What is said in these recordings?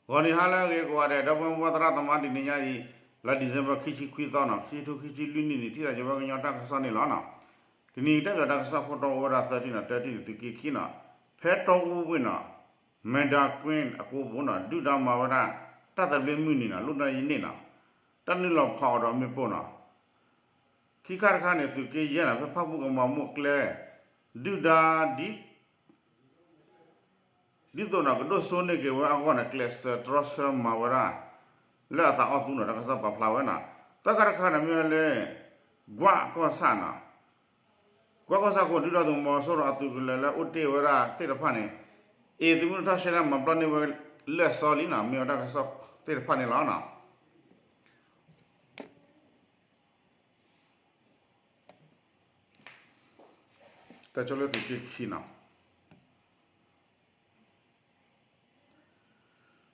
ဂီၤနံၤဟါလၢအဂ့ၤကိးဂၤဒဲး ဒီပုၢ်ဝဲၢ်သရၣ်သမါ တနံၤညါအံၤ လါ December ခံဆံခွံသီန့ၣ် ခံဆံခံဆံလွံၢ်နံၣ်န့ၣ် ထံၣ်သးယဝဲကညီတၢ်ကစီၣ်န့ၣ်လီၤ. တနံၤအံၤ တၢ်ပၠးတၢ်ကစီၣ်ခိၣ်တီအိၣ်ဝဲဒၣ်သၢထံၣ်န့ၣ် တၢထံၣ်န့ၣ် သုးက့ခံန့ၣ် ဖဲတီအူဝ့ၢ်န့ၣ် မဲဒါကွ့အကိပူၤန့ၣ် ဒုၣ်ဒါမၤဝဲဒၣ် တၢ်သဘျ့မုၢ်နံၤန့ၣ် လီၢ်တယံာ်န့ၣ်န့ၣ် တၢ်နုာ်လီၤဖးအီၤဒီးမ့ၣ်ပိၢ်န့ၣ် ခံခါတခါန့ၣ် သုးက့ယဲၢ်န့ၣ် ဖဲဖၣ်ပူၣ်ကမၤမိၢ်ကျဲ ဒုၣ်ဒါ ဒ်သိးန့ၣ် ကဒိၣ်စိန့ၢ်က့ၤဝဲအဂီၢ်န့ၣ် ကျဲးစၢးတြီဆၢမၤဝဲဒၣ် လၢအသးအီၣ်သူန့ၣ် တၢ်ကစီၣ်ပာ်ဖျါဝဲန့ၣ်. သၢခါတခါန့ၣ် မ့ၢ်ဝဲလၢ ကွးကီၢ်ဆၣ်န့ၣ် ကွးကီၢ်ဆၣ်အဃိ ဒုၣ်ဒါသုးမီၤစိရိၤအသုးကလၢၤလၢအိၣ်တ့ၢ်ဝဲဒၣ်သ့ၣ်တဖၣ်န့ၣ် အ့ၣ်သုးမုၢ်ထီၣ်ရှဲဒၣ်မၤပျီန့ၢ်ဝဲလၢအစီလံန့ၣ် မ့ၢ်ဝဲတၢ်ကစီၣ်သ့ၣ်တဖၣ်န့ၣ်လီၤ. တၢ်ကစီၣ်လၢသုးက့ခံန့ၣ်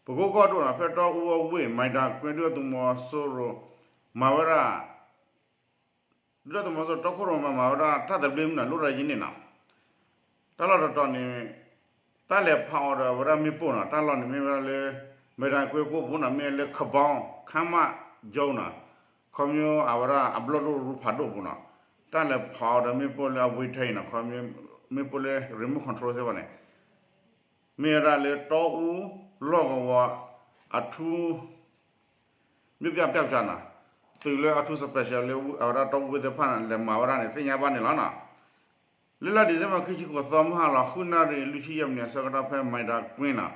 ပကိကီၢ်ဒိၣ်န့ၣ် ဖဲတီအူအဝ့ၢ် မဲဒါကွ့ ဒုၣ်ဒါသုးမီၤစိရိၤ မၤဝဲဒၣ် ဒုၣ်ဒါသုးမီၤစိရိၤတီခိၣ်ရိၣ်မဲမၤဝဲဒၣ် တၢ်သဘျ့မုၢ်န့ၣ် လီၢ်တယံာ်န့ၣ်န့ၣ် တၢ်လီၢ်တတီၤန့ၣ် တၢ်လဲၤဖးအီၤဒီးအဝဲဒၣ်မ့ၣ်ပိၢ်န့ၣ် တၢ်လီၢ်န့ၣ်မ့ၢ်ဝဲဒၣ်လၢ မဲဒါကွ့ကိပူၤန့ၣ် မ့ၢ်လၢ ခဘီ ခါမး ကၠိန့ၣ် ခီဖျိအဝဲဒၣ်အဘျီၣ်ဒိၣ်ရူဖးဒိၣ်ပူၤန့ၣ် တၢ်လဲၤဖးအီၤဒီးမ့ၣ်ပိၢ်လၢအဝ့ၢ်ထဲအံၤန့ၣ် ခီဖျိမ့ၣ်ပိၢ်လၢ remote control သ့ၣ်တဖၣ်န့ၣ် မ့ၢ်ဝဲဒၣ်လၢတီအူ လီၢ်ကဝီၤ အထူ မြို့ပြပျောက်ကျားန့ၣ် သုးလၢအထူ special လၢအဝဲဒၣ်တီအူဝ့ၢ်သ့ၣ်တဖၣ်န့ၣ် လဲၤမၤဝဲဒၣ်န့ၣ် သ့ၣ်ညါဘၣ်န့ၣ်လီၤ. လၢလါ December ခံဆံဃိးသီ မုၢ်ဟါလီၤ ဃုနၣ်ရံၣ်လွံၢ်ဆံယဲၢ်မံးနံးအဆၢကတီၢ် ဖဲမဲဒါကွ့န့ၣ်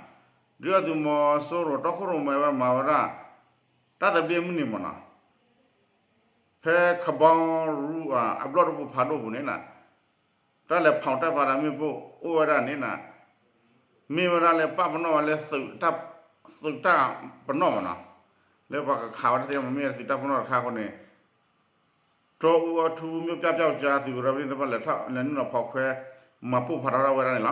ဒုၣ်ဒါသုးမီၤစိရိၤတီခိၣ်ရိၣ်မဲဝဲမၤဝဲဒၣ် တၢ်သဘျ့မုၢ်နံၤမ့ၢ်န့ၣ် ဖဲခဘီရူ အဘျီၣ်ဒိၣ်ရူဖးဒိၣ်ပူၤန့ၣ် တၢ်လဲၤဖးအီၤတၢ်ဖးဒီးမ့ၣ်ပိၢ်အိၣ်ဝဲဒၣ်န့ၣ် မ့ၢ်ဝဲဒၣ်လၢပာ်ပနီၣ်ဝဲလၢ သုးတၢ်ပနီၣ်မ့ၢ်န့ၣ် လၢပှၤကခးဝဲတသ့မ့ၢ်သုးတၢ်ပနီၣ်တခါအဃိန့ၣ် တီအူအထူ မြို့ပြပျောက်ကျား သုးကရၢဖဲန့ၣ်သ့ၣ်တဖၣ်လဲၤထီၣ်လဲၤနုာ်လီၤဖီၣ်ခွဲ မၤပိၢ်ဖးထီၣ်ဝဲဒၣ်န့ၣ်လီၤ.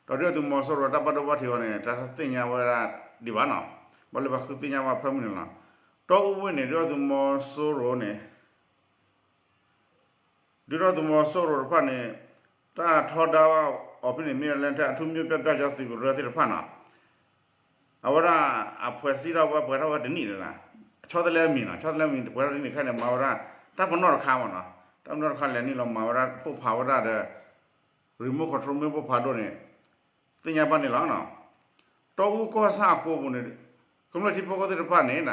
ဒီးဒုၣ်ဒါသုးမီၤစိရိၤတၢ်ဘၣ်ဒိဘၣ်ထံးအီၤန့ၣ် တၢ်သ့ၣ်ညါဝဲဒၣ်ဒံးဘၣ်န့ၣ် ဘၣ်လၢပှၤဃုသ့ၣ်ညါဘၣ်ဖၢမုၢ်န့ၣ်လီၤ. တီအူဝ့ၢ်န့ၣ် ဒုၣ်ဒါသုးမီၤစိရိၤန့ၣ် ဒုၣ်ဒါသုးမီၤစိရိၤတဖၣ်န့ၣ် တၢ်ထီဒါဘၣ်အီၤဖဲန့ၣ် မ့ၢ်လၢထဲအထူ မြို့ပြပျောက်ကျား သုးကရၢသ့ၣ်တဖၣ်န့ၣ် အဝဲဒၣ်အဖှဲးစံးထီၣ်ဝဲပှဲၤထီၣ်ဝဲတနံၣ်န့ၣ် ဆီတလဲအမံၤန့ၣ် ဆီတလဲအမံၤပှဲၤထီၣ်တနံၣ်ခဲအံၤန့ၣ် မၤဝဲဒၣ် တၢ်ပနီၣ်တခါမ့ၢ်န့ၣ် တၢ်ပနီၣ်တခါလဲၤနုာ်လီၤမၤဝဲဒၣ် ပိၢ်ဖးဝဲဒၣ်ဒီး remote control မ့ၣ်ပိၢ်ဖးဒိၣ်န့ၣ် သ့ၣ်ညါဘၣ်န့ၣ်လီၤ. တီအူကီၢ်ဆၣ်အကိပူၤန့ၣ် ကမျၢၢ်ထံဖိကီၢ်ဖိသ့ၣ်တဖၣ်န့ၣ်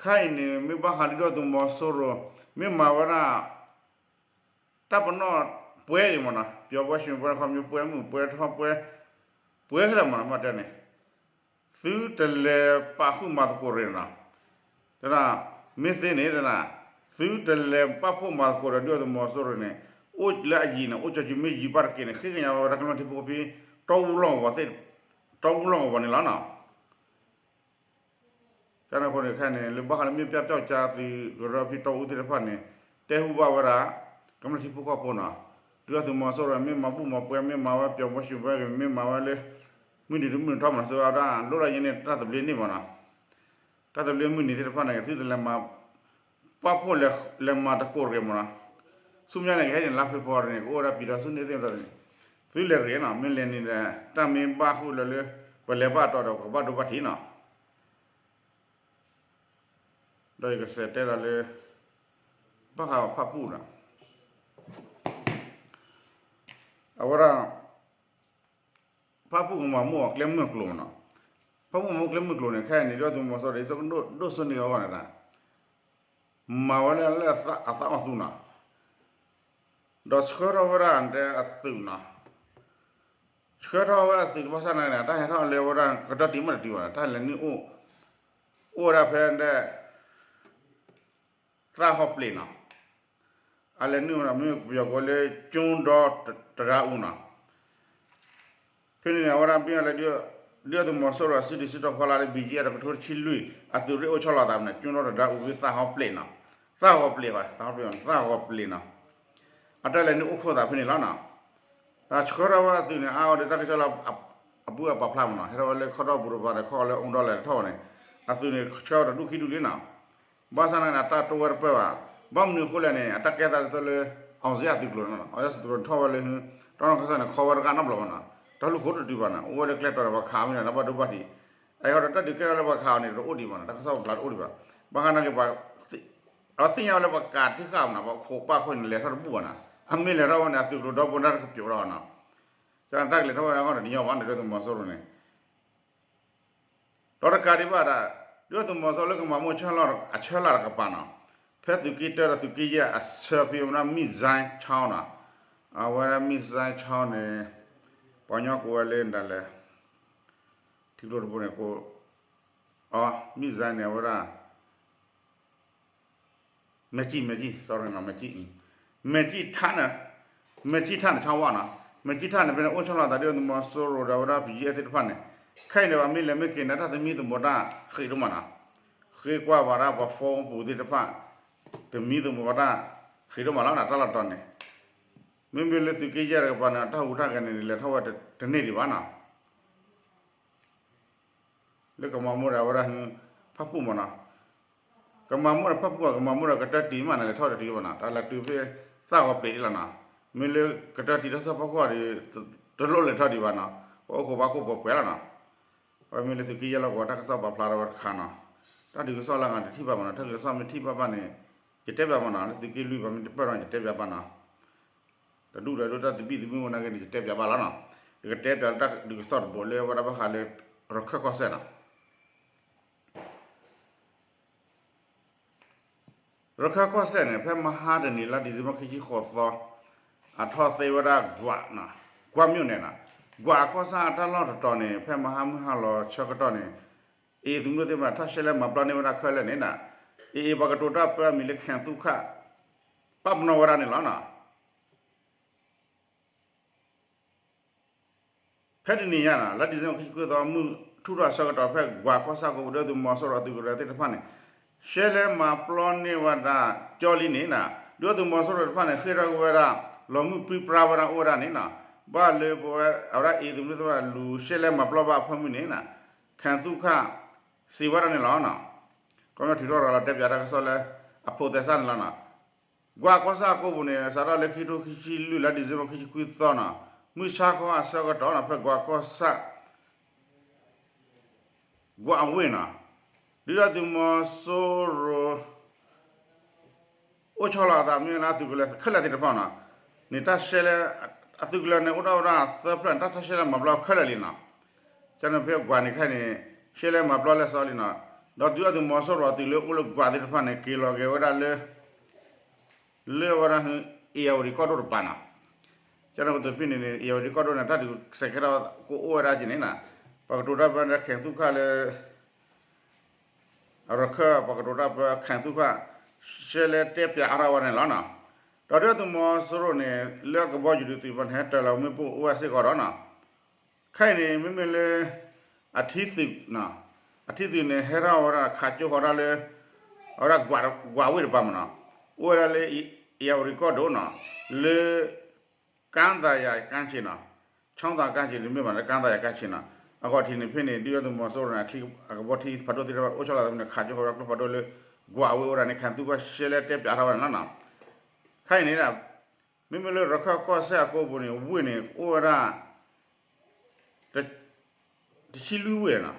ခဲအံၤန့ၣ် မ့ၢ်ဘၣ်ဃးဒုၣ်ဒါသုးမီၤစိရိၤ မ့ၢ်မၤဝဲဒၣ် တၢ်ပနီၣ်ပှဲၤဂ့ၤမ့ၢ်န့ၣ် ပျီပှဲၤ ရွှေဘို ခီဖျိပှဲၤမုၢ်ပှဲၤထီပှဲၤ ပှဲၤခဲလၢာ်မ့ၢ်န့ၣ် မ့ၢ်တဲန့ၣ် သုတလဲၤပာ်ဃုာ်မၤသကိးရ့ၣ်န့ၣ် တဒၣ် မ့ၢ်သ့န့ၣ်တဒၣ် သုတလဲၤပာ်ဖှိၣ်မၤသကိးဒီးဒုၣ်ဒါသုးမီၤစိရိၤန့ၣ် အိၣ်လၢအယံၤန့ၣ် အိၣ်ကၠီကၠူမ့ၢ်ယံၤဘၣ်တက့ၢ်န့ၣ် ဃ့ကညးဝဲဒၣ်ကမျၢၢ်ထံဖိကီၢ်ဖိ တီအူလီၢ်ကဝီၤသ့ၣ် တီအူလီၢ်ကဝီၤန့ၣ်လီၤ. ကန့ၣ်အဃိန့ၣ်ခဲအံၤန့ၣ် လၢဘၣ်ဃးလၢ မြို့ပြပျောက်ကျား သုးကရၢဖဲတီအူသ့ၣ်တဖၣ်န့ၣ် တဲဟူဘၣ်ဝဲဒၣ် ကမျၢၢ်ထံဖိကီၢ်ဖိန့ၣ် ဒုၣ်ဒါသုးမီၤစိရိၤ မ့ၢ်မၤဘူၣ်မၤပှဲၤ မ့ၢ်မၤဝဲပျီပှဲၤ ရွှေဘို ဂ့ၤ မ့ၢ်မၤဝဲလၢ မုၢ်နံၤတမုၢ်နံၤထီမ့ၢ်န့ၣ် သုဝဲဒၣ် လီၢ်တယံာ်န့ၣ် တၢ်သဘျ့န့ၣ်မ့ၢ်န့ၣ် တၢ်သဘျ့မုၢ်နံၤသ့ၣ်တဖၣ်န့ၣ် သုတလဲၤမၤ ပာ်ဖှိၣ်လဲၤမၤသကိးရ့ၣ်မ့ၢ်န့ၣ် ဆူမဲာ်ညါန့ၣ် ကဟဲန့ၣ် လါဖ့ၤဘြူၤအါရံၤန့ၣ် ကအိၣ်ဝဲဒၣ်ပံၤဒီးဆူန့ၣ်သ့ၣ်တဖၣ်န့ၣ် သုလဲၤရ့ၣ်န့ၣ် မ့ၢ်လဲၤန့ၣ်ဒီး တၢ်မ့ၢ်ဘၣ်ဃုာ်လၢလၢ ပလဲၤဘၣ်တီဒီး ပကဘၣ်ဒိဘၣ်ထံးန့ၣ် ဒီးယကစးတဲဒီးလၢ ဘၣ်ဃးဖၣ်ပူၣ်န့ၣ် အဝဲဒၣ် ဖၣ်ပူၣ်ကမၤမိၢ်အကျဲမုၢ်ကျိၤန့ၣ် ဖၣ်ပူၣ်ကမၤမိၢ်ကျဲမုၢ်ကျိၤန့ၣ် ခဲအံၤန့ၣ် ဒုၣ်ဒါသုးမီၤစိရိၤ ဒ်သိးကဒိၣ်စိန့ၢ်အဂီၢ်န့ၣ် မၤဝဲလၢအသးအီၣ်သူန့ၣ် ဒီးဆှၢထီၣ်ဝဲဒၣ်ဒ်အသုးန့ၣ် ဆှၢထီၣ်ဝဲအသုးတဘၣ်ဆၣ်န့ၣ် တၢ်ဟဲထီၣ်လၢဝဲဒၣ် ကတီၢ်တံၢ်မးတတုၤဘၣ်န့ၣ် တၢ်လဲၤနုာ်အိၣ် အိၣ်ဝဲဒၣ်ဖဲဒၣ် သၣ်ဟီပျ့ၤန့ၣ် အလဲၤနုာ်ဝဲဒၣ်မ့ၢ်ပယီၤကိးလၢ ကၠိဒီတရါအူန့ၣ် ဖဲန့ၣ်န့ၣ် အဝဲဒၣ်မ့ၢ်လၢ ဒုၣ်ဒါသုးမီၤစိရိၤအစုဒုးစုတီၤဖီလာ်လၢ ဘီကၠ့အတကထိတဆံလွံၢ် အသုးရ့ၣ်အိၣ်ဆီလီၤသးန့ၣ် ကၠိဒီတရါအူဖဲသၣ်ဟီပျ့ၤန့ၣ် သၣ်ဟီပျ့ၤ သၣ်ဟီပျ့ၤ သၣ်ဟီပျ့ၤန့ၣ် အတၢ်လဲၤနုာ်အိၣ်ခိၣ်သးဖဲန့ၣ်လီၤန့ၣ် တၢ်ဆှၢထီၣ်ဝဲအသုးန့ၣ် အါအီၤဒီးတၢ်ကစီၣ်လၢ အပုၢ်အပာ်ဖျါမ့ၢ်န့ၣ် ဟဲထီၣ်ဝဲလၢခီတီၢ်ပူၤတပၤဒီးခီၣ်လၢအူဒီလၢတထီၣ်ဝဲန့ၣ် အသုးန့ၣ်ဆှၢဝဲတဒူၣ်ခံဒူၣ်လံန့ၣ် ဘၣ်ဆၣ်န့ၣ် အတၢ်တိဝဲတပၢၢ်ဘၣ် ဘၣ်မနုၤအဃိလဲၣ်န့ၣ် အတၢ်ကဲသးဒ်သိးလၢ အောင်ဇေယျအသုးကျိၤန့ၣ် အောင်ဇေယျသုးကျိၤန့ၣ်ထီၣ်ဝဲလၢ တၢ်နီၢ်ကစၢ်န့ၣ် ခီဝဲတဂၤနီတဘျီဘၣ်န့ၣ် တၢ်လူၢ်ခိၣ်တတုၤဘၣ်န့ၣ် အိၣ်ဝဲလၢကျဲတီၤဒီးပှၤခးမ့ၢ်န့ၣ် တၢ်ဘၣ်ဒိဘၣ်ထံး အဃိဒီးတၢ်ဒုးကဲထီၣ်လၢပှၤခးအီၤန့ၣ် တအိၣ်ဒံးဘၣ်နီၤ, တၢ်ကစီၣ်ပာ်ဖျါတအိၣ်ဒံးဘၣ်. ဘၣ်ဃးနာ်က့ ပှၤသ့ၣ်ညါဝဲလၢပှၤကးတံၢ်ဃာ်မနီၤ, ပှၤခိးပၣ်ခိၣ်န့ၣ် လဲၤထီၣ်တဘူၣ်ဘၣ်နီၤ. အမ့ၢ်လဲၤထီၣ်ဝဲန့ၣ် အသုးကျိၤဒီဘိန့ၣ်တကပျိးထီၣ်နီၤ. ကတၢ်ကလဲၤထီၣ်ဝဲန့ၣ်အဂီၢ်န့ၣ် တညီဘၣ်န့ၣ် ဒုၣ်ဒါသုးမီၤစိရိၤန့ၣ် ဒီးတကးဒံးဘၣ်ဒၣ် ဒုၣ်ဒါသုးမီၤစိရိၤလၢကမၤမိၢ်ဆၢလီၤအဆၢလၢ်တကပၤနီၤ, ဖဲသုးက့တၢဒီးသုးက့ယဲၢ်အဆၢဖဲဝဲဒၣ် missile နီၤ, အဝဲဒၣ် missile န့ၣ် ပှၤကညီကိးဝဲလၢဒ်လဲၣ်, ထံကျိတဘိန့ၣ်ကိး, အ missile န့ၣ် အဝဲဒၣ် မဲာ်ကံၣ် မဲာ်ကံၣ် sorry နီၤ, မဲာ်ကံၣ်, မဲာ်ကံၣ်ထၣ်န့ၣ်, မဲာ်ကံၣ်ထၣ်န့ၣ် ဆါဝါနီၤ, မဲာ်ကံၣ်ထၣ်န့ၣ် ဖဲန့ၣ်အိၣ်ဆီလီၤအသးဒ်သုးမီၤစိရိၤဒီးဝဲဒၣ် ပယီၤသ့ၣ်တဖၣ်န့ၣ်, ခဲအံၤန့ၣ် ပှၤမ့ၢ်လဲၤမ့ၢ်က့ၤန့ၣ် တၢ်သမံသမိးတၢ်ဃ့ဒိၣ်မးနီၤ, ဃ့ကွၢ်ဝဲဒၣ်ပှၤ phone ပူၤသ့ၣ်တဖၣ်, သမံသမိးဝဲဒၣ်ဃ့ဒိၣ်မးလီၤနီၤ, တၢ်လီၢ်တတီၤန့ၣ်, မ့မ့ၢ်လၢသုးက့ယဲၢ်တကပၤန့ၣ် တၢ်ဟူးတၢ်ဂဲၤန့ၣ် လဲၤထီၣ်ဝဲတန့ၢ်ဒံးဘၣ်နီၤ. လၢကမၤမိၢ်ဒီးဝဲဒၣ် ဖၣ်ပူၣ်မနီၤ, ကမၤမိၢ်ဒီးဖၣ်ပူၣ် ကမၤမိၢ်ဒီးကတၢၢ်တံၢ်မးန့ၣ် လဲၤထီၣ်တတုၤဘၣ်နီၤ, တၢ်လဲၤတုၤဖဲသၣ်ဂီၤပျံၤဒ်လီၤနီၤ, မ့ၢ်လၢကတၢၢ်တံၢ်တၢ်ဆၢဖီခိၣ်ဒီး တလိၣ်လဲၤထီၣ်ဒံးဘၣ်နီၤ, ပှၤအိၣ်ခိးဘၣ်ခိၣ်ပှဲၤပှဲၤလီၤနီၤ. အဝဲမ့ၢ်လၢသုးက့ယဲၢ်လီၢ်ကဝီၤ တၢ်ကစီၣ်ပာ်ဖျါထီၣ်ဝဲတခါနီၤ, တၢ်ဒုးကစီၣ်လၢအဂၤတထံၣ်ဘၣ်မနီၤ, တၢ်ဒုးကစီၣ်မ့ၢ်ထံၣ်ဘၣ်ဘၣ်န့ၣ် ယတဲဘၣ်မနီၤ, လၢသုးက့လွံၢ်ဘၣ်မ့ၢ်တပၢၢ်ဒီး ယတဲဘၣ်ဘၣ်နီၤ. တဒူၣ်ဒီးဒိၣ်တၢ်သဘံၣ်သဘုၣ်အိၣ်နာ်က့န့ၣ် ယတဲပၠးဘၣ်လီၤနီၤ. ယကတဲပၠးလၢတၢ်ဒုးကစီၣ်တဘိလၢဝဲဒၣ်ဘၣ်ဃးလၢ ရခၢၣ်ကီၢ်စဲၣ်နီၤ. ရခၢၣ်ကီၢ်စဲၣ်န့ၣ် ဖဲမဟါတနံၤလါ December ခံဆံဃိးသီ အထီၣ်သ့ဝဲဒၣ်ကွး, ကွးမၠိၣ်န့ၣ်နီၤ, ကွးအကီၢ်ဆၣ်တၢ်လီၢ်တတီၤန့ၣ် ဖဲမဟါမုၢ်ဟါလီၤဆၢကတီၢ်န့ၣ် AA သုးမုၢ်ဒိၣ်သ့ၣ်တဖၣ် ထီၣ်ရှဲလဲမၤပျီန့ၢ်ဝဲဒၣ်ခဲလၢာ်န့ၣ်နီၤ, AA ပှၤကတိၤတၢ်ပၢအမံၤလၢ ခဲသူခၣ် ပာ်ပနီၣ်ဝဲဒၣ်န့ၣ်လီၤနီၤ. ဖဲတနံၤညါနီၤ လါ December ခံဆံခွံသီ မုၢ်ထူၣ်ထီၣ်အဆၢကတီၢ် ဖဲကွးကီၢ်ဆၣ်ကိးပူၤ ဒုၣ်ဒါသုးမီၤစိရိၤအသုးကလၢၤသ့ၣ်တဖၣ်န့ၣ် ရှဲလဲမၤပျီန့ၢ်ဝဲဒၣ်ကၠီလံန့ၣ်နီၤ, ဒုၣ်ဒါသုးမီၤစိရိၤတဖၣ်န့ၣ် ဃ့ၢ်ထီၣ်က့ၤဝဲဒၣ် လီၤမုၢ်ပြံပြါဝဲဒၣ်အိၣ်ဝဲဒၣ်န့ၣ်နီၤ, ဘၣ်လၢပဝဲအဝဲဒၣ် AA သုးမုၢ်သ့ၣ်တဖၣ်လူၤရှဲလဲမၤပျီဘၣ်အဖၢမုၢ်န့ၣ်နီၤ, ခဲသူခၣ် စံးဝဲဒၣ်န့ၣ်လီၤနီၤ. ကီၢ်မ့ၢ်ထုးထီၣ်ရၤလီၤတဲပၠးတၢ်ကစီၣ်လၢ အဖိးသဲစးန့ၣ်လီၤနီၤ. ကွးကီၢ်ဆၣ်အကိးပူၤန့ၣ် စးထီၣ်လၢခံထိခံဆံလွံၢ်လါ December ခံဆံခွံသီနီၤ, မုၢ်ဆါခီအဆၢကတီၢ်နီၤ ဖဲကွးကီၢ်ဆၣ် ကွးအဝ့ၢ်နီၤ, ဒုၣ်ဒါသုးမီၤစိရိၤ အိၣ်ဆီလီၤအသးမ့ၢ်ဝဲဒၣ်အသုးကလၢၤခဲလၢာ်သ့ၣ်တဖၣ်နီၤ, န့ၣ်တၢ်ရှဲလဲ အသုးကလၢၤန့ၣ် အိၣ်ထီၣ်ဝဲဒၣ်သၢဖျၢၣ်န့ၣ် တၢ်ထီၣ်ရှဲလဲမၤပျီခဲလၢာ်လံနီၤ. ကန့ၣ်ဖဲကွးန့ၣ်ခဲအံၤန့ၣ် ရှဲလဲမၤပျီလဲၤစီလံနီၤ, ဒီးဒုၣ်ဒါသုးမီၤစိရိၤအသုးလၢအိၣ်လၢကွးသ့ၣ်တဖၣ်န့ၣ် က့ၤလီၤက့ၤဝဲဒၣ်လၢ လၢအဝဲဒၣ် အ့ၣ်ယၣ်ဝတံၣ်ကီၢ်ဒိၣ်တပၤနီၤ. ကန့ၣ်ပသုးဖဲန့ၣ်န့ၣ် အ့ၣ်ယၣ်ဝတံၣ်ကီၢ်ဒိၣ်န့ၣ် တၢ်ဒုးစဲးကဲထီၣ်ကအိၣ်ဝဲဒၣ်က့ၤန့ၣ်နီၤ, ပှၤကတိၤတၢ်ပၢခဲသူၣ်ခၣ်လၢ အရခၢၣ် ပှၤကတိၤတၢ်ပၢခဲသူၣ်ခၣ် ရှဲလဲတဲပၠးအါထီၣ်ဝဲန့ၣ်လီၤနီၤ. ဒီးဒုၣ်ဒါသုးမီၤစိရိၤန့ၣ် လၢအကဘီယူၤဒုးသုးတဖၣ်န့ၣ် ဟဲတၢၤလီၤမ့ၣ်ပိၢ်အိၣ်ဝဲစ့ၢ်ကီးဒီးနီၤ. ခဲအံၤန့ၣ် မ့မ့ၢ်လၢ အထံသုး, အထံသုးန့ၣ် ဟဲထီၣ်ဝဲဒၣ်ခးကၠိဃီၤဒၣ်လၢ အဝဲဒၣ်ကွးဝ့ၢ်တပၤမနီၤ, အိၣ်ဝဲဒၣ်လၢ အ့ၣ်ယၣ်ဝတံၣ်ကီၢ်ဒိၣ်နီၤ, လၢ ကၣ်သးယၤကၣ်ဆံးနီၤ, ဆီသးကၣ်ဆံးန့ၣ်မ့ၢ်ဘၣ်လၢ ကၣ်သးယၤကၣ်ဆံးနီၤ. အဂီၢ်ထံးန့ၣ်ဖဲန့ၣ် ဒုၣ်ဒါသုးမီၤစိရိၤန့ၣ် အကဘီထံဖးဒိၣ်သ့ၣ်တဖၣ် အိၣ်ဆီလီၤသးဖဲန့ၣ် ခးကၠိဃီၤဝဲဒၣ်ကျိဖးဒိၣ်လၢ ကွးဝ့ၢ်အိၣ်ဒၣ်န့ၣ် ခဲသူၣ်ခၣ်ရှဲလဲတဲပၠးထီၣ်ဝဲန့ၣ်လီၤနီၤ. ခဲအံၤန့ၣ် မ့မ့ၢ်လၢရခၢၣ်ကီၢ်စဲၣ်အကိးပူၤန့ၣ် ဝ့ၢ်န့ၣ် အိၣ်ဝဲဒၣ် တဆံလွံၢ်ဝ့ၢ်နီၤ,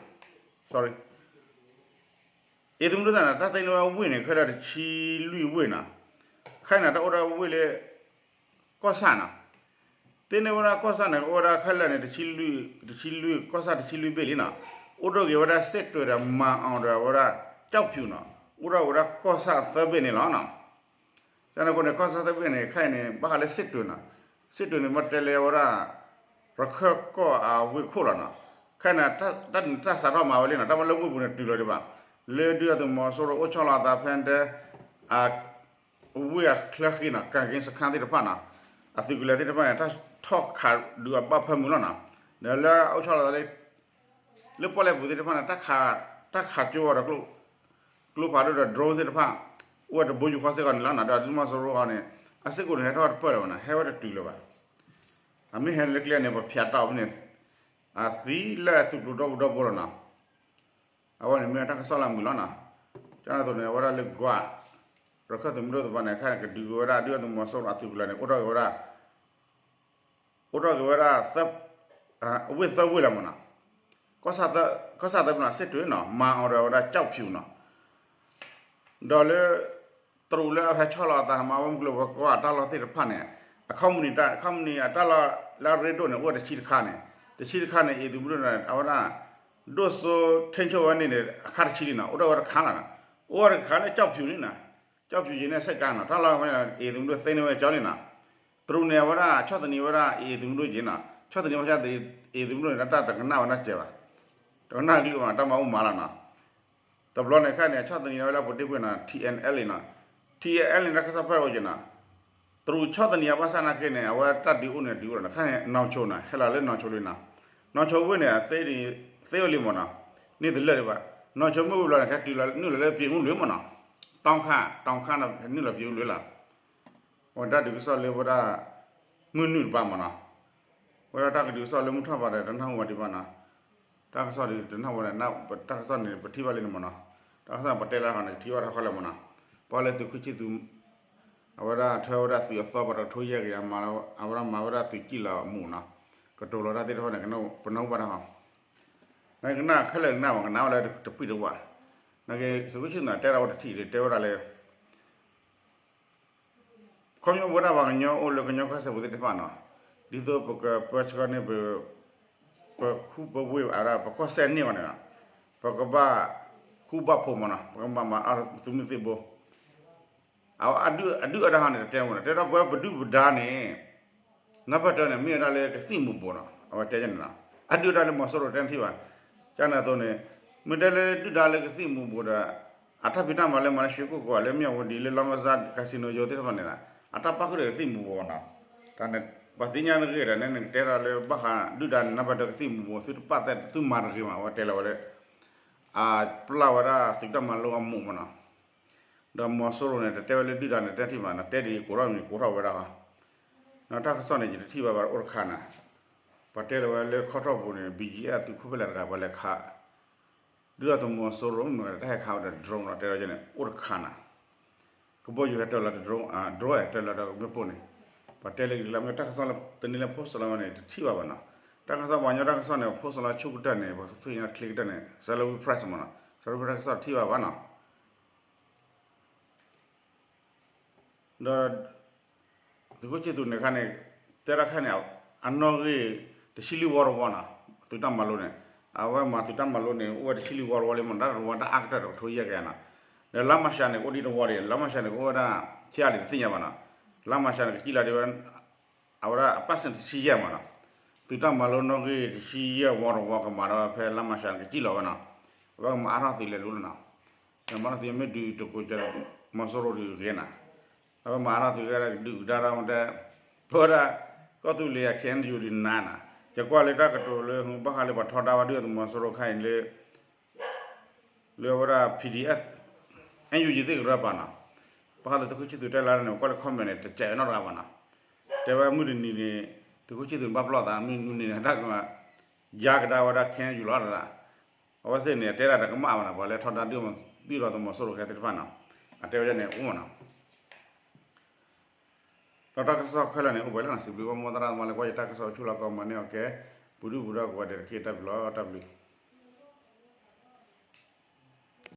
sorry, အ့ၣ်သုးမုၢ်ဒိၣ်သ့ၣ်န့ၣ် တၢ်သ့န့ၢ်ဝဲဝ့ၢ်န့ၣ် ခဲလၢာ်တဆံလွံၢ်ဝ့ၢ်နီၤ. ခဲအံၤန့ၣ် တၢ်အိၣ်ဒၣ်ဝ့ၢ်လၢ ကီၢ်ဆၣ်နီၤ, သ့န့ၢ်ဝဲဒၣ်ကီၢ်ဆၣ်န့ၣ် အိၣ်ဝဲဒၣ်ခဲလၢာ်န့ၣ် တဆံလွံၢ်, တဆံလွံၢ်, ကီၢ်ဆၣ်တဆံလွံၢ်ဘ့ၣ်လံနီၤ. အိၣ်ဒၣ်က့ၤဝဲဒၣ်စ့းတွဲၣ်ဒီးမၤအီၤဒီးဝဲဒၣ် ကၠီၣ်ဖၠူၣ်နီၤ, အိၣ်ဒၣ်ဝဲဒၣ်ကီၢ်ဆၣ်သၢဘ့ၣ်န့ၣ်လီၤနီၤ. ကန့ၣ်အဃိန့ၣ် ကီၢ်ဆၣ်သၢဘ့ၣ်န့ၣ် ခဲအံၤန့ၣ် ဘၣ်ဃးလၢစ့းတွဲၣ်နီၤ, စ့းတွဲၣ်န့ၣ် မ့ၢ်တဲလၢဝဲဒၣ် ရခၢၣ်ကီၢ်အဝ့ၢ်ခိၣ်လီၤနီၤ. ခဲအံၤန့ၣ် တၢ်န့ၣ်တၢ်စးထီၣ်မၤဝဲလံနီၤ, တၢ်မ့ၢ်လၢဝ့ၢ်ပူၤန့ၣ်တုၤလီၤဒံးဘၣ်. လၢဒုၣ်ဒါသုးမီၤစိရိၤအိၣ်ဆီလီၤအသးဖဲတဲ အဝ့ၢ်အချၢဃံနီၤ, ကၣ်က့စခါသ့ၣ်တဖၣ်နီၤ, အသုးကလၢၤသ့ၣ်တဖၣ်န့ၣ် တၢ်ထီၣ်ခးဒုးအဘၣ်ဖၢမုၢ်လီၤနီၤ. ဒီးလၢအအိၣ်ဆီလီၤသးလၢ လၢပီၣ်လဲၣ်ပူၤသ့ၣ်တဖၣ်န့ၣ် တၢ်ခးကၠိဝဲဒီး ကျိဖးဒိၣ်ဒီး drone သ့ၣ်တဖၣ် အိၣ်ဝဲတဘိယူၢ်ဃီစ့ၢ်ကီးန့ၣ်လီၤနီၤ. ဒီးသုးမီၤစိရိၤအီၤန့ၣ် အစ့ၢ်ကီးန့ၣ် ဟဲထီၣ်တပၢၢ်လၢၤဘၣ်နီၤ, ဟဲဝဲတတုၤလၢၤဘၣ်. အမ့ၢ်ဟဲလၢကျဲန့ၣ် ပဖၠးတၢ်အီၤဖဲန့ၣ် အသံလၢအသုးကျိၤဒီပူၤဒီဘိလီၤနီၤ. အဝဲန့ၣ်မ့ၢ်တၢ်ကစီၣ်လၢအမုာ်လီၤနီၤ. ကန့ၣ်အသိးန့ၣ် အဝဲဒၣ်လၢကွး ရခၢၣ်သုးမုၢ်ဒိၣ်တဖၣ်န့ၣ် ခဲအံၤကဒုးက့ၤဝဲဒၣ် ဒုၣ်ဒါသုးမီၤစိရိၤအသုးကလၢၤန့ၣ် အိၣ်ထီၣ်က့ၤဝဲဒၣ် အိၣ်ထီၣ်က့ၤဝဲဒၣ် ဝ့ၢ်သၢဝ့ၢ်လၢၤမနီၤ. ကီၢ်ဆၣ်သၢပနီၤ စ့ၢ်တုနီၤ မၤအီၤဒီးဝဲဒၣ်ကၠီၣ်ဖၠူၣ်နီၤ ဒီးလၢ တရူးလၢအဟဲဆီၣ်လီၤအသးမၤဝဲမုၢ်ကျိၤဝဲၤကွာ်အတၢ်လီၢ်သ့ၣ်တဖၣ်န့ၣ် အခီပနံၣ် အခီပနံၣ်အတၢ်လီၢ်လၢအရ့ဒိၣ်န့ၣ် အိၣ်ဝဲတဆံတခါန့ၣ် တဆံတခါန့ၣ် အံၤသုးမုၢ်ဒိၣ်န့ၣ် အဝဲဒၣ် ဒိၣ်စိထိန်းချုပ်ဝဲန့ၣ်န့ၣ် အခါတဆံလံနီၤ အိၣ်ဒၣ်ဝဲတခါလီၤနီၤ အိၣ်ဝဲတခါလၢကၠီၣ်ဖၠူၣ်န့ၣ်နီၤ ကၠီၣ်ဖၠူၣ်ယံၤန့ၣ်စ့ၢ်ကီးနီၤ တၢ်လီၢ်ဝဲ အံၤသုးမုၢ်ဒိၣ်သ့န့ၢ်ဝဲကၠီန့ၣ်နီၤ တရူးန့ၣ် အဝဲဒၣ်ဆီၣ်သနံးဝဲဒၣ်အံၤသုးမုၢ်ဒိၣ်က့ၤနီၤ ဆီၣ်သနံးဝဲဒၣ်အံၤသုးမုၢ်ဒိၣ်န့ၣ် တၢ်တကနၣ်ဝဲဒၣ်စဲးဘၣ် တကနၣ်ကလုၢ်ဘၣ် တၢ်မၤအိၣ်မၤလီၤနီၤ တဘျီန့ၣ်ခါန့ၣ် ဆီၣ်သနံးဝဲလၢပူၤတ့ၢ်ပှ့ၤနီၤ ထံၣ်အဲၣ်လ့နီၤ ထံၣ်အဲၣ်လ့န့ၣ် တၢ်ကစီၣ်ဖဲအိၣ်က့ၤနီၤ တရူးဆီၣ်သနံးအဘၣ်ဆၣ်နာ်က့န့ၣ် အဝဲတၢ်ဒုးအိၣ်န့ၣ် ဒုးအိၣ်လီၤနီၤ ခါန့ၣ် နီၢ်ဆိန့ၣ် ဟဲလီၤလၢနီၢ်ဆိလံနီၤ နီၢ်ဆိဝ့ၢ်န့ၣ် သ့အိၣ်လံမ့ၢ်နီၤ န့ၢ်တလၢာ်ဒံးဘၣ် နီၢ်ဆိမ့ၢ်ဝံၤဘျီန့ၣ် ခဲတုၤလီၤနုာ်လီၤလၢပံၤမူလွံၢ်မ့ၢ်နီၤ တောင်ခမ်း တောင်ခမ်းန့ၣ် နုာ်လီၤပံၤမူလွံၢ်လီၤ ဝဲတၢ်ဒုးကစီၣ်လၢဝဲဒၣ် မုၢ်နုာ်တပၤမ့ၢ်နီၤ ဝဲဒၣ်တၢ်ကဒုးကစီၣ်လၢမုၢ်ထီၣ်ဘၣ်ဒီး တနၢ်ဟူဝဲဒံးဘၣ်နီၤ တၢ်ကစီၣ်ဒ်တနၢ်ဟူဝဲဒၣ် တၢ်ကစီၣ်န့ၣ် ပထံၣ်ဘၣ်လံန့ၣ်မ့ၢ်နီၤ တၢ်ကစီၣ်န့ၣ် ပတဲလၢဟီန့ၣ် ကထံၣ်ဘၣ်တၢ်ခီလဲၣ်မ့ၢ်နီၤ ပှၤလၢသုးခိၣ်ဆံၣ်သူး အဝဲဒၣ်ထၢဝဲဒၣ်သုးအသီပှၤတကထိယဲၢ်ကယၤ အဝဲဒၣ်မၤဝဲဒၣ်သုးကံၣ်လီၤအမူးနီၤ ကတိၤလီၤတၢ်သ့ၣ်တဖၣ်န့ၣ် ပနၢ်ဟူဘၣ်တၢ်ဟီ နကနၣ်ခဲလၢာ်ကနၣ်ဘၣ် ကနၣ်ဝဲလၢတပှံၢ်တဝး နကသုးခိၣ်ဆံၣ်သူးတဲဒၣ်ဝဲတထံၣ်လံ တဲဝဲဒၣ်လၢ ခီဖျိဝဲဒၣ်ပှၤကညီအိၣ်လၢကညီကီၢ်စဲၣ်ပူၤသ့ၣ်တဖၣ်နီၤ ဒ်သိးပကပၢဆှၢန့ၢ် ပ ပခူပဝ့ၢ် အဝဲဒၣ်ပကီၢ်စဲၣ်န့ၢ်ဝဲန့ၣ်နီၤ ပကဘၣ်ဃူဘၣ်ဖိးမ့ၢ်နီၤ ပကဘၣ်မၤအီၣ်သုးမုၢ်သံၣ်ဘိ အဝဲအဒုၣ်အဒါဟီန့ၣ် တတဲဝဲနီၤ တဲဒၣ်ပဝဲပဒုၣ်ပဒါန့ၣ် နၢ်ပၢၢ်တၢန့ၣ် မ့ၢ်ဝဲဒၣ်လၢကသံၣ်မူၤဘှီးနီၤ အဝဲတဲန့ၣ်နီၤ အဒုၣ်အဒါလၢမီၤစိရိၤတဲနထံၣ်ဘၣ် ကန့ၣ်အသိးန့ၣ် မ့ၢ်တဲလၢဒုၣ်ဒါလၢကသံၣ်မူၤဘှီးဒီး အတၢ်ဖံးတၢ်မၤလၢမၤလၢရွှေကုက္ကိုလၢမ့ၢ်ဝဲဒ်လၢ လောင်းကစား casino ယိၤသ့ၣ်တဖၣ်န့ၣ် အတၢ်ပၣ်ဃုာ်ဒီးကသံၣ်မူၤဘှီးနီၤ တၢ်န့ၣ် ပှၤသ့ၣ်ညါတဂ့ၤဒီး နကတဲထီၣ်လၢဘၣ်ဃးဒုၣ်ဒါန့ၣ် နၢ်ပၢၢ်တၢကသံၣ်မူၤဘှီး သုတပာ်သးသုမၤတဂ့ၤမး အဝဲတဲလီၤဝဲလၢ အပျၢ်ဝဲဒၣ်သုးတၢ်မၤလိအမူးမ့ၢ်နီၤ ဒီးမီၤစိရိၤန့ၣ် တတဲဝဲလၢဒုၣ်ဒါန့ၣ် တဲထံၣ်ဘၣ်နီၤ တဲဒ်ကိးထီၣ်မံၤကိးထီၣ်ဝဲဒၣ်ဟီ နီၤ တၢ်ကစီၣ်န့ၣ် ယတထံၣ်ဘၣ်ဘၣ်အိၣ်တခါနီၤ ပှၤတဲလီၤဝဲလၢခီထီၣ်ပူၤန့ၣ် ဘံၣ်ကၠံအၣ်သုးခိၣ်ဖဲလဲၣ်တဂၤ ပှၤလဲၤခး ဒုၣ်ဒါသုးမီၤစိရိၤမ့ၢ်တၢ်ဟဲခးဝဲဒီး drone နီၤ တဲဝဲန့ၣ် အိၣ်တခါနီၤ ကဘီယူၤဟဲတၢလီၤ drone ဟဲတၢလီၤဒီးမ့ၣ်ပိၢ်န့ၣ် ပှၤတဲလၢကလၢမ့ၢ်တၢ်ကစီၣ်လၢတနံၤလၢ post လီၤဝဲန့ၣ် တထံၣ်ဘၣ်ဘၣ်နီၤ တၢ်ကစီၣ်ပှၤကညီတၢ်ကစီၣ်န့ၣ် post လီၤဆူကတၢၢ်န့ၣ် ပှၤသူၣ်ညါချ့ကတၢၢ်န့ၣ် Salween Press မ့ၢ်နီၤ Salween Press တၢ်ကစီၣ်တထံၣ်ဘၣ်ဘၣ်နီၤ ဒီး သုးခိၣ်ဆံၣ်သူးန့ၣ်ခါန့ၣ် တဲဒၣ်ခဲန့ၣ် အနီၣ်ဂံၢ်တဆံလွံၢ်ဝီတဝီနီၤ သုးတၢ်မၤလိန့ၣ် အဝဲမၤသုးတၢ်မၤလိန့ၣ် အိၣ်ဝဲတဆံလွံၢ်ဝီတဝီလံမ့ၢ်နီၤ တၢ်တဝီတၢ်အါကတၢၢ်ဒီးကထိယဲၢ်ကယၤနီၤ ဒီးလါမၤရှးန့ၣ် ကအိၣ်ဒံးတဝီဒံး လါမၤရှးန့ၣ် ကအိၣ်ဝဲဒၣ် ဆံးအါလံတသ့ၣ်ညါဘၣ်နီၤ လါမၤရှးန့ၣ် ကစံၣ်လီၤဒံးဝဲ အဝဲဒၣ်အpercentတဆံယဲၢ်မ့ၢ်နီၤ သုးတၢ်မၤလိနီၣ်ဂံၢ်တဆံယဲၢ်ဝီတဝီကမၤဒီးဖဲလါမၤရှးန့ၣ် ကစံၣ်လီၤဝဲနီၤ အဝဲကမၤအါထီၣ်သုးလဲၤလိၤလီၤနီၤ မၤထီၣ်သုးမ့ၢ်ဒုးတကိးကဲ မီၤစိရိၤဒုးဂ့ၤနီၤ အဝဲမၤအါထီၣ်သုးကဲဒၣ်ဒုးကဒါထီၣ်မ့ၢ်တဲ ပဝဲဒၣ် ကီၢ်သူလ့ၤ KNU ဒုးနၤနီၤ ယကွၢ်လၢတၢ်ကတိၤလၢ ဘၣ်ဃးလၢပှၤထီဒါဝဲဒုၣ်ဒါသုးမီၤစိရိၤခါအံၤလၢ လၢအဝဲဒၣ် PDF NUG သ့ၣ်ကရၢပၤနီၤ ဘၣ်ဃးလၢသုးခိၣ်ဆံၣ်သူးတဲလၢန့ၣ် ကွၢ်လၢ comment န့ၣ် တစဲးနီတဂၤဘၣ်နီၤ တဲဝဲမုၢ်တနံၤန့ၣ် သုးခိၣ်ဆံၣ်သူးန့ၣ်ဘၣ်ပလီၢ်သး မုၢ်နံၤန့ၣ် တၢ်ကမၤ ယါကဒါဝဲဒၣ် KNU လီၤတဒၣ် အဝဲသ့ၣ်န့ၣ် အတဲဒၣ်တကမၣ်ဘၣ်နီၤ ပှၤလၢထီဒါဒုၣ်ဒါသုးမီၤစိရိၤခဲသ့ၣ်တဖၣ်နီၤ အတဲဝဲဒၣ်န့ၣ်အိၣ်မ့ၢ်နီၤ ဒီးတၢ်ကစီၣ်ခဲလၢာ်န့ၣ် အိၣ်ဝဲလၢနီၤ စံးဘျုးဘၣ်မိၢ်သရၣ်သမါလၢကွၢ်ယတၢ်ကစီၣ်အိၣ်ဆူၣ်လီၤကီးမၤန့ၢ်အီၤကဲ ပူၤဒုၣ်ပူၤဒါကိးဂၤဒဲးတက့ၢ် တၢ်ဘျုးလီၤ တၢ်ဘျုး